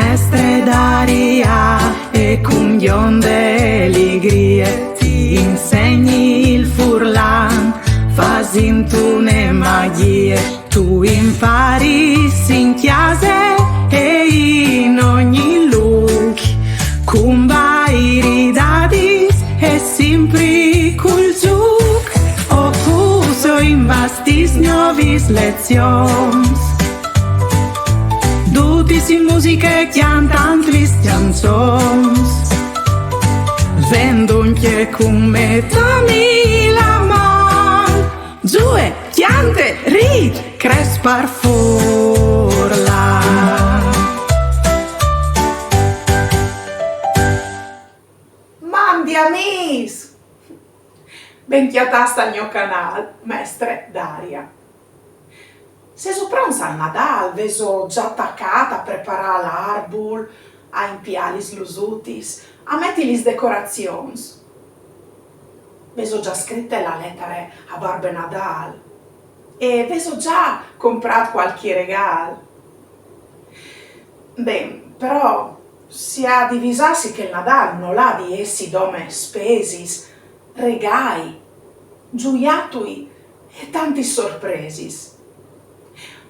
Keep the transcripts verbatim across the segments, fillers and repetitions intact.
Mestre Daria, e cun gjonde ligrie ti insegni il furlan, fasint une magjie. Tu imparis in cjase e in ogni lûc, cun vairi dadis e simpri cul zûc, o cus o imbastìs gnovis lezions. Dutis in musiche cjantant lis cjanzons. Ven duncje cun me, dami la man. Zue, cjante, rît, cres par furlan. Mandi amîs! Ben cjatâts tal gno canâl, Mestre Daria. Sêso pronts al Nadâl? Vêso za tacât a preparâ l'arbul, a impiâ lis lusutis, a meti lis decorazions? Vêso za scrite la letare a Barbe Nadâl? E vêso za comprât cualchi regâl? Ben, però si à di visâsi che il Nadâl nol à di jessi dome spesis, regâi, zuiatui e tantis sorpresis.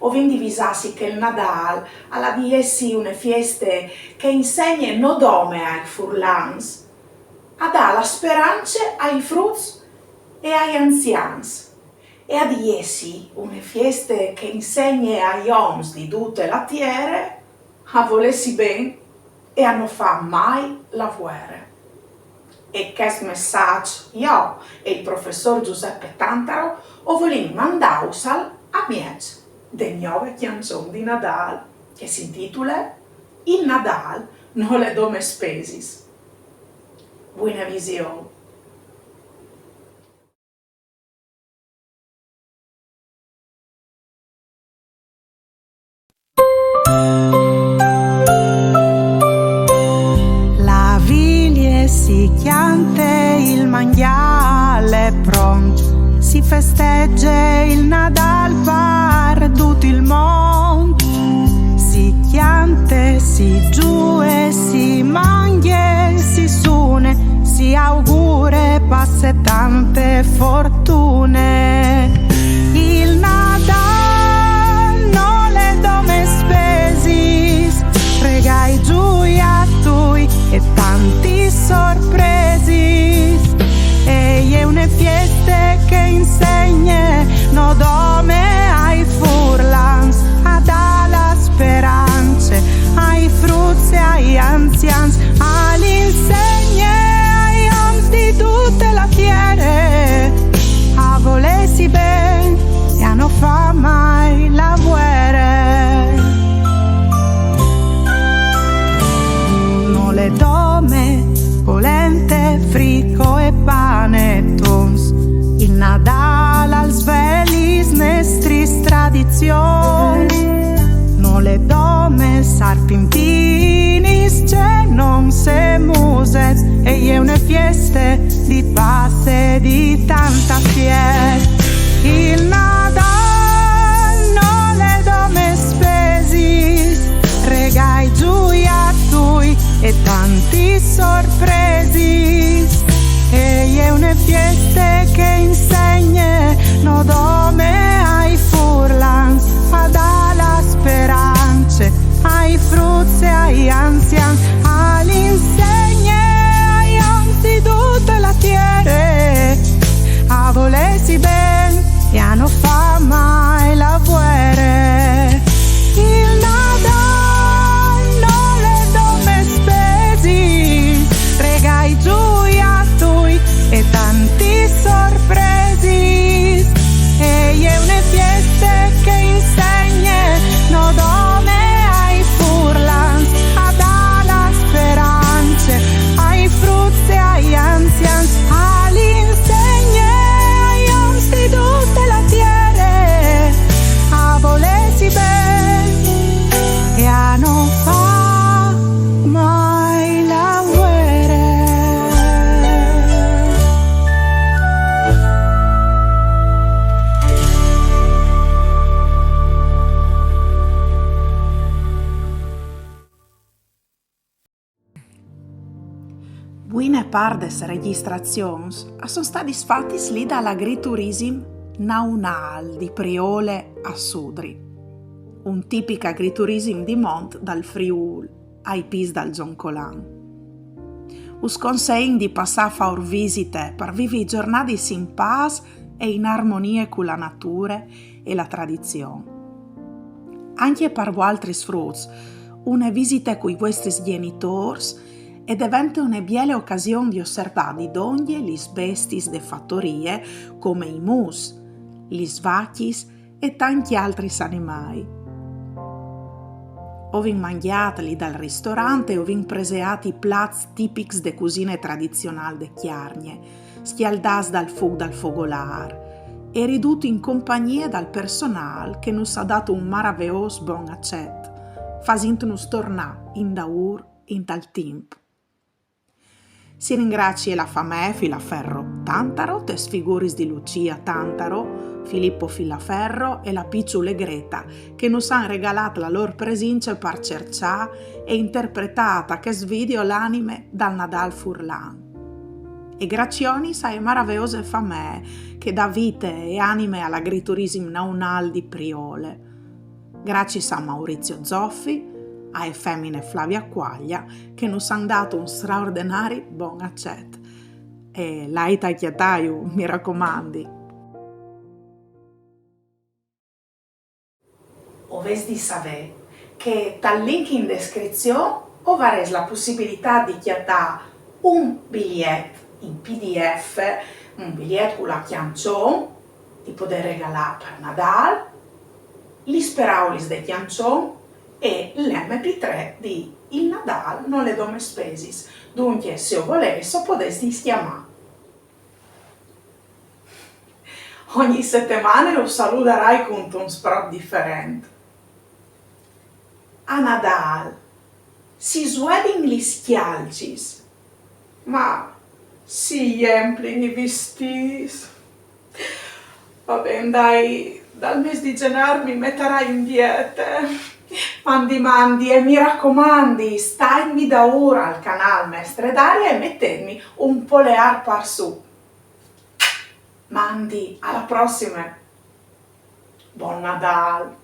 O vin di visâsi che il Nadâl al à di jessi une fieste che e insegne no dome ai furlans a dâ la sperance ai fruts e ai anzians, e à di jessi une fieste che e insegne ai oms di dute la tiere a volêsi ben e a no fâ mai la vuere. E chest messaç jo e il professôr Giuseppe Tantaro o volìn mandâusal a mieç de gnove cjançon di Nadâl, che si intitule Il Nadâl nol è dome spesis. Buine vision. La vilie si cjante, il mangjâ al è pront, si festege il Nadâl par dut il mont. Si cjante, si zue, si mangje, si sune, si augure passe tante fortune. Il Nadâl nol è dome spesis, regâi, zuiatui e tantis sorpresis. E je une fieste che e insegne no dome ai furlans a dâ la sperance ai fruts e ai anzians, al insegne ai oms di dute la tiere a volêsi ben e a no fâ mai la vuere. Nol è dome polente, frico e panetons, il Nadâl al svele lis nestris tradizions. Nol è dome sarpintinis, cenons e musets, e je une fieste di passe, di tanta fieste. Il Nadâl nol è dome spesis, regâi, zuiatui e tantis sorpresis. E je une fieste che e insegne no dome ai furlans a dâ la sperance ai fruts e ai anzians, al insegne ai oms di dute la tiere a volêsi ben e a no Part des registrazions a son stadis fatis li dal agriturissim naunâl di Priole a Sudri, un tipic agriturissim di mont dal Friûl, ai pîts dal Zoncolan. Us consein di passâ a fâur visite par vivi zornadis in pâs e in armonie cu la nature e la tradizion. Ancje par voaltris fruts, une visite cui vuestris gjenitôrs e devente une biele ocasion di osservâ di dongje lis bestiis de fatorie, come i mus, lis vacjis e tancj altris animâi. O vin mangjât li dal ristorant e o vin preseât i plats tipics de cusine tradizionâl de Cjargne, scjaldâts dal fûc dal fogolâr e ridût in compagnie dal personâl che nus à dât un maraveôs bon acet, fasintnus tornâ indaûr intal timp. Si ringracie la famee Filaferro Tantaro, tes figuris di Lucia Tantaro, Filippo Filaferro e la piçule Greta, che nus àn regalât la lôr presince par cerçâ e interpretâ ta chest video la anime dal Nadâl furlan. E gracionis ae maraveose famee che e da vite e anime al agriturissim naunâl di Priole. Graciis a Maurizio Zoffi, ae femine Flavia Quaglia, che nus àn dât un straordenari bon acet. E lait a cjatâju, mi racomandi. O vês di savê che tal link in descrizion o varês la pussibilitât di cjatâ un biliet in P D F, un biliet cu la cjançon, di podê regalâ par Nadâl, lis peraulis de cjançon e l'M P trê di Il Nadâl no le dome spesis. Duncje, se o volês, o podês discjamâ. Ogni setemane us saludarai cuntun sprot diferent. A Nadâl si svuedin lis cjalcis, ma si jemplin i vistîts. Va ben, dai, dal mês di Zenâr mi metarai in diete. Mandi, mandi, e mi racomandi, staitmi daûr al canâl Mestre Daria e metêtmi un poleâr par sù. Mandi, a la prossime. Bon Nadâl!